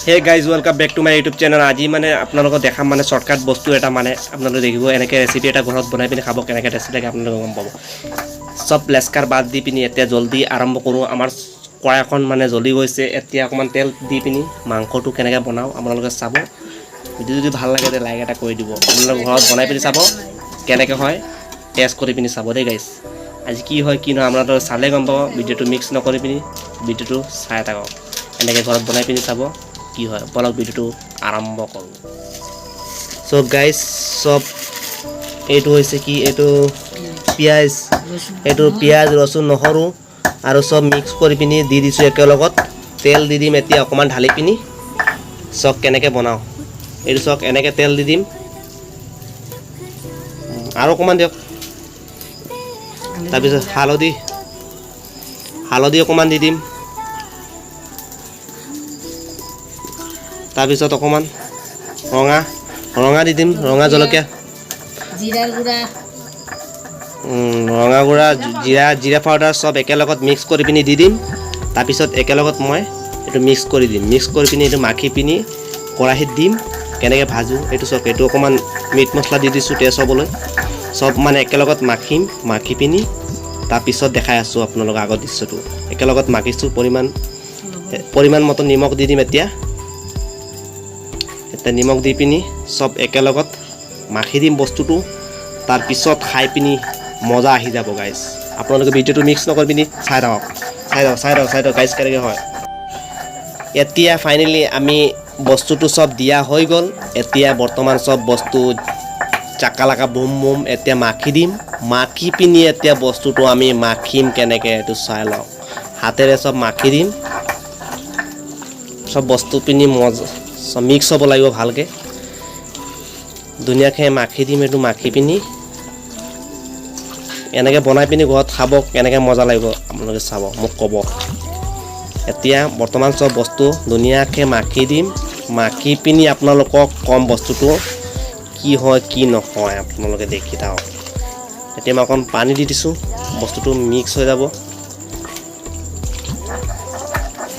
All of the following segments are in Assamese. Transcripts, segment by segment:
Hey guys, welcome back to my YouTube channel. আজি মানে আপোনালোকক দেখাম মানে শ্বৰ্টকাট বস্তু এটা, মানে আপোনালোকে দেখিব এনেকৈ ৰেচিপি এটা ঘৰত বনাই পিনি খাব, কেনেকৈ টেষ্টি লাগে আপোনালোকে গম পাব। চব লেস্কাৰ বাদ দি পিনি এতিয়া জল্দি আৰম্ভ কৰোঁ। আমাৰ কড়াইখন মানে জ্বলি গৈছে। এতিয়া অকণমান তেল দি পিনি মাংসটো কেনেকৈ বনাওঁ আপোনালোকে চাব। ভিডিঅ' যদি ভাল লাগে লাইক এটা কৰি দিব। আপোনালোকে ঘৰত বনাই পিনি চাব কেনেকৈ হয়, টেষ্ট কৰি পিনি চাব দেই গাইজ। আজি কি হয় কি নহয় আপোনালোকে চালে গম পাব। ভিডিঅ'টো মিক্স নকৰি পিনি ভিডিঅ'টো চাই থাকক, এনেকৈ ঘৰত বনাই পিনি চাব কি হয়। বলক, ভিডিঅ'টো আৰম্ভ কৰোঁ। চ' গাইজ, চব এইটো হৈছে কি, এইটো পিঁয়াজ, এইটো পিঁয়াজ, ৰচুন, নহৰু আৰু চব মিক্স কৰি পিনি দি দিছোঁ একেলগত। তেল দি দিম এতিয়া অকণমান ঢালি পিনি। চব কেনেকৈ বনাওঁ এইটো চাওক। এনেকৈ তেল দি দিম আৰু অকণমান দিয়ক। তাৰপিছত হালধি, হালধি অকণমান দি দিম। তাৰপিছত অকণমান ৰঙা ৰঙা দি দিম, ৰঙা জলকীয়া, জিৰাৰ গুড়া, ৰঙা গুড়া, জিৰা, জিৰা পাউডাৰ চব একেলগত মিক্স কৰি পিনি দি দিম। তাৰপিছত একেলগত মই এইটো মিক্স কৰি দিম। মিক্স কৰি পিনি এইটো মাখি পিনি কেৰাহীত দিম। কেনেকৈ ভাজোঁ এইটো চাওক। এইটো অকণমান মিট মছলা দি দিছোঁ টেষ্ট হ'বলৈ। চব মানে একেলগত মাখিম, মাখি পিনি তাৰপিছত দেখাই আছোঁ আপোনালোকক আগৰ দৃশ্যটো। একেলগত মাখিছোঁ। পৰিমাণ পৰিমাণ মতো নিমখ দি দিম এতিয়া। এতিয়া নিমখ দি পিনি চব একেলগত মাখি দিম বস্তুটো। তাৰপিছত খাই পিনি মজা আহি যাব গাইজ। আপোনালোকে ভিডিঅ'টো মিক্স নকৰি পিনি চাই থাকক, চাই থাকক, চাই থাকক, চাই থাকক গাইজ, কেনেকৈ হয়। এতিয়া ফাইনেলি আমি বস্তুটো চব দিয়া হৈ গ'ল। এতিয়া বৰ্তমান চব বস্তু চাকালাকা বুম বুম। এতিয়া মাখি দিম। মাখি পিনি এতিয়া বস্তুটো আমি মাখিম কেনেকৈ এইটো চাই লওক। হাতেৰে চব মাখি দিম। চব বস্তু পিনি মজা চব মিক্স হ'ব লাগিব ভালকৈ। ধুনীয়াকৈ মাখি দিম। এইটো মাখি পিনি এনেকৈ বনাই পিনি ঘৰত খাব, কেনেকৈ মজা লাগিব আপোনালোকে চাব, মোক ক'ব। এতিয়া বৰ্তমান চব বস্তু ধুনীয়াকৈ মাখি দিম। মাখি পিনি আপোনালোকক কম বস্তুটো কি হয় কি নহয়, আপোনালোকে দেখি থাকক। এতিয়া মই অকণ পানী দি দিছোঁ, বস্তুটো মিক্স হৈ যাব।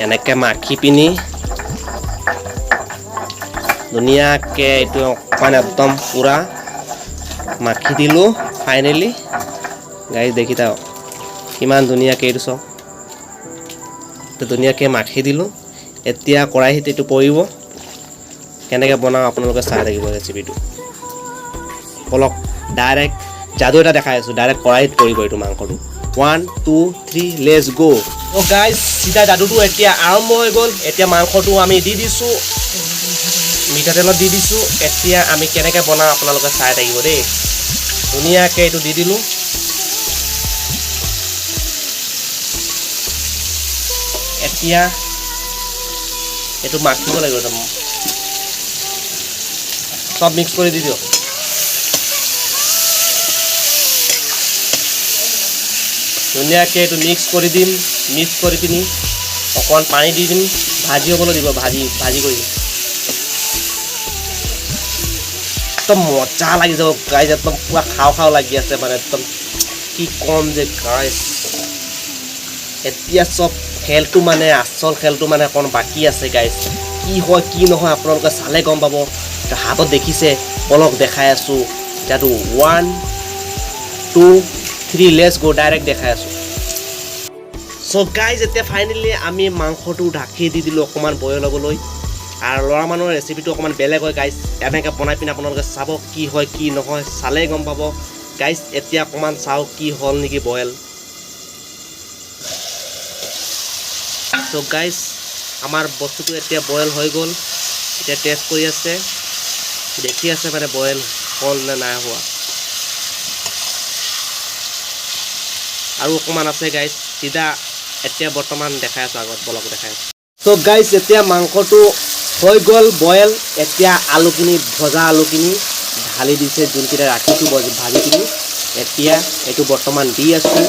এনেকৈ মাখি পিনি ধুনীয়াকৈ এইটো অকণমান একদম পূৰা মাখি দিলোঁ। ফাইনেলি গাইজ, দেখি থাকক কিমান ধুনীয়াকৈ এইটো চাওক, ধুনীয়াকৈ মাখি দিলোঁ। এতিয়া কেৰাহীত এইটো পৰিব। কেনেকৈ বনাওঁ আপোনালোকে চাই থাকিব ৰেচিপিটো। বলক, ডাইৰেক্ট যাদু এটা দেখাই আছোঁ। ডাইৰেক্ট কেৰাহীত পৰিব এইটো মাংসটো। 1, 2, 3, let's go. অ' গাইজ, চিধা যাদুটো এতিয়া আৰম্ভ হৈ গ'ল। এতিয়া মাংসটো আমি দি দিছোঁ, মিঠাতেলত দি দিছোঁ। এতিয়া আমি কেনেকৈ বনাওঁ আপোনালোকে চাই থাকিব দেই। ধুনীয়াকৈ এইটো দি দিলোঁ। এতিয়া এইটো মাখিব লাগিব একদম। চব মিক্স কৰি দি দিয়ক। ধুনীয়াকৈ এইটো মিক্স কৰি দিম। মিক্স কৰি পিনি অকণমান পানী দি দিম, ভাজি হ'বলৈ দিব। ভাজি ভাজি কৰি একদম মজা লাগি যাব গাইজ। একদম পূৰা খাওঁ খাওঁ লাগি আছে, মানে একদম কি ক'ম যে গাইজ। এতিয়া চব খেলটো মানে আচল খেলটো মানে অকণ বাকী আছে গাইজ। কি হয় কি নহয় আপোনালোকে চালে গম পাব। হাতত দেখিছে, বলক দেখাই আছোঁ যাদু। 1, 2, 3, let's go, direct দেখাই আছোঁ। চ' গাইজ, এতিয়া ফাইনেলি আমি মাংসটো ঢাকি দি দিলোঁ অকণমান বইল হ'বলৈ। আৰু ল'ৰা মানুহৰ ৰেচিপিটো অকণমান বেলেগ হয় গাইজ। এনেকৈ বনাই পিনি আপোনালোকে চাব কি হয় কি নহয়, চালেই গম পাব গাইজ। এতিয়া অকণমান চাওঁ কি হ'ল নেকি বইল। চ' গাইজ, আমাৰ বস্তুটো এতিয়া বইল হৈ গ'ল। এতিয়া টেষ্ট কৰি আছে, দেখি আছে মানে বইল হ'ল নে নাই হোৱা। আৰু অকণমান আছে গাইজ। চিধা এতিয়া বৰ্তমান দেখাই আছোঁ আগত, বলক দেখাই আছোঁ। চ' গাইজ, এতিয়া মাংসটো হৈ গ'ল বইল। এতিয়া আলুখিনি, ভজা আলুখিনি ঢালি দিছে, যোনকেইটা ৰাখিছোঁ ভাজি পিনি। এতিয়া এইটো বৰ্তমান দি আছোঁ।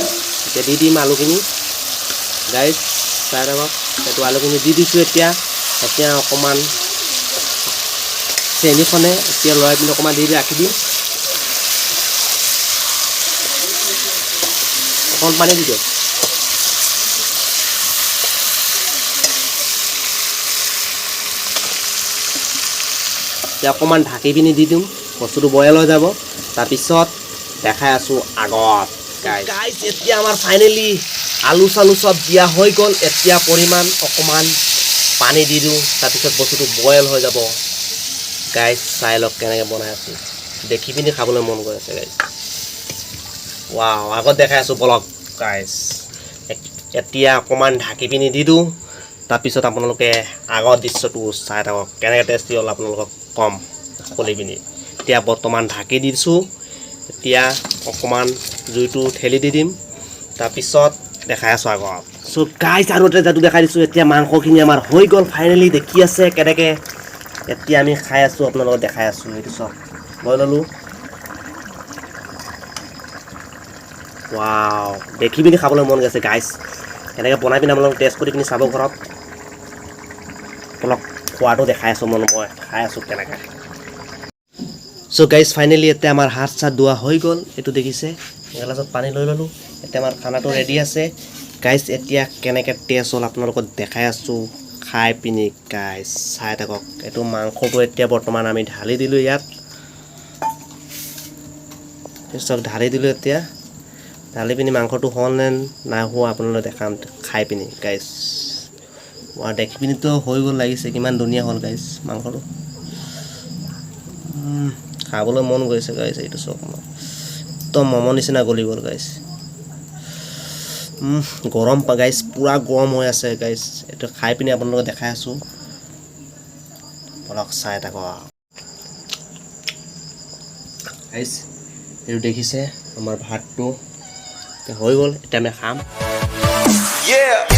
এতিয়া দি দিম আলুখিনি গাইজ, চাই থাকক। এইটো আলুখিনি দি দিছোঁ এতিয়া। এতিয়া অকণমান চেনিখনে এতিয়া লৰাই পিনি অকণমান দি ৰাখি দিম। অকণ পানী দি দিয়ক। এতিয়া অকণমান ঢাকি পিনি দি দিওঁ, বস্তুটো বইল হৈ যাব। তাৰপিছত দেখাই আছোঁ আগত। গাইজ, এতিয়া আমাৰ ফাইনেলি আলু চালু চব দিয়া হৈ গ'ল। এতিয়া পৰিমাণ অকণমান পানী দি দিওঁ, তাৰপিছত বস্তুটো বইল হৈ যাব। গাইজ, চাই লওক কেনেকৈ বনাই আছোঁ। দেখি পিনি খাবলৈ মন গৈ আছে গাইজ। ৱাও, আগত দেখাই আছোঁ, বলক। গাইজ, এতিয়া অকণমান ঢাকি পিনি দি দিওঁ। তাৰপিছত আপোনালোকে আগৰ দৃশ্যটো চাই থাকক, কেনেকৈ টেষ্টি হ'ল আপোনালোকক ক'ম খুলি পিনি। এতিয়া বৰ্তমান ঢাকি দিছোঁ। এতিয়া অকণমান জুইটো ঠেলি দি দিম, তাৰপিছত দেখাই আছোঁ আগত। চ' গাইজ, আৰু এটা যাদু দেখাই দিছোঁ। এতিয়া মাংসখিনি আমাৰ হৈ গ'ল ফাইনেলি। দেখি আছে কেনেকৈ এতিয়া আমি খাই আছোঁ, আপোনালোকক দেখাই আছোঁ। এইটো চাওক, লৈ ল'লোঁ। ৱাও, দেখি পিনি খাবলৈ মন গৈছে গাইজ। এনেকৈ বনাই পিনি আপোনালোক টেষ্ট কৰি পিনি চাব ঘৰত। অলপ খোৱাটো দেখাই আছোঁ, মই খাই আছোঁ কেনেকৈ। চ' গাইজ, ফাইনেলি এতিয়া আমাৰ হাত চাত ধোৱা হৈ গ'ল। এইটো দেখিছে, এগিলাচত পানী লৈ ল'লোঁ। এতিয়া আমাৰ খানাটো ৰেডি আছে গাইজ। এতিয়া কেনেকৈ টেষ্ট হ'ল আপোনালোকক দেখাই আছোঁ খাই পিনি। গাইজ, চাই থাকক। এইটো মাংসটো এতিয়া বৰ্তমান আমি ঢালি দিলোঁ ইয়াত। চব ঢালি দিলোঁ। এতিয়া ঢালি পিনি মাংসটো হ'ল নে নাই হোৱা আপোনালোকে দেখাম খাই পিনি। গাইজ, দেখি পিনিতো হৈ গ'ল লাগিছে। কিমান ধুনীয়া হ'ল গাইজ মাংসটো। খাবলৈ মন গৈছে গাইজ। এইটো চাওক, একদম মমৰ নিচিনা গলি গ'ল গাইজ। গৰম গাইজ, পূৰা গৰম হৈ আছে গাইজ। এইটো খাই পিনি আপোনালোকক দেখাই আছোঁ। বলক, চাই থাকক। গাইজ, এইটো দেখিছে, আমাৰ ভাতটো এতিয়া হৈ গ'ল। এতিয়া আমি খাম। Yeah.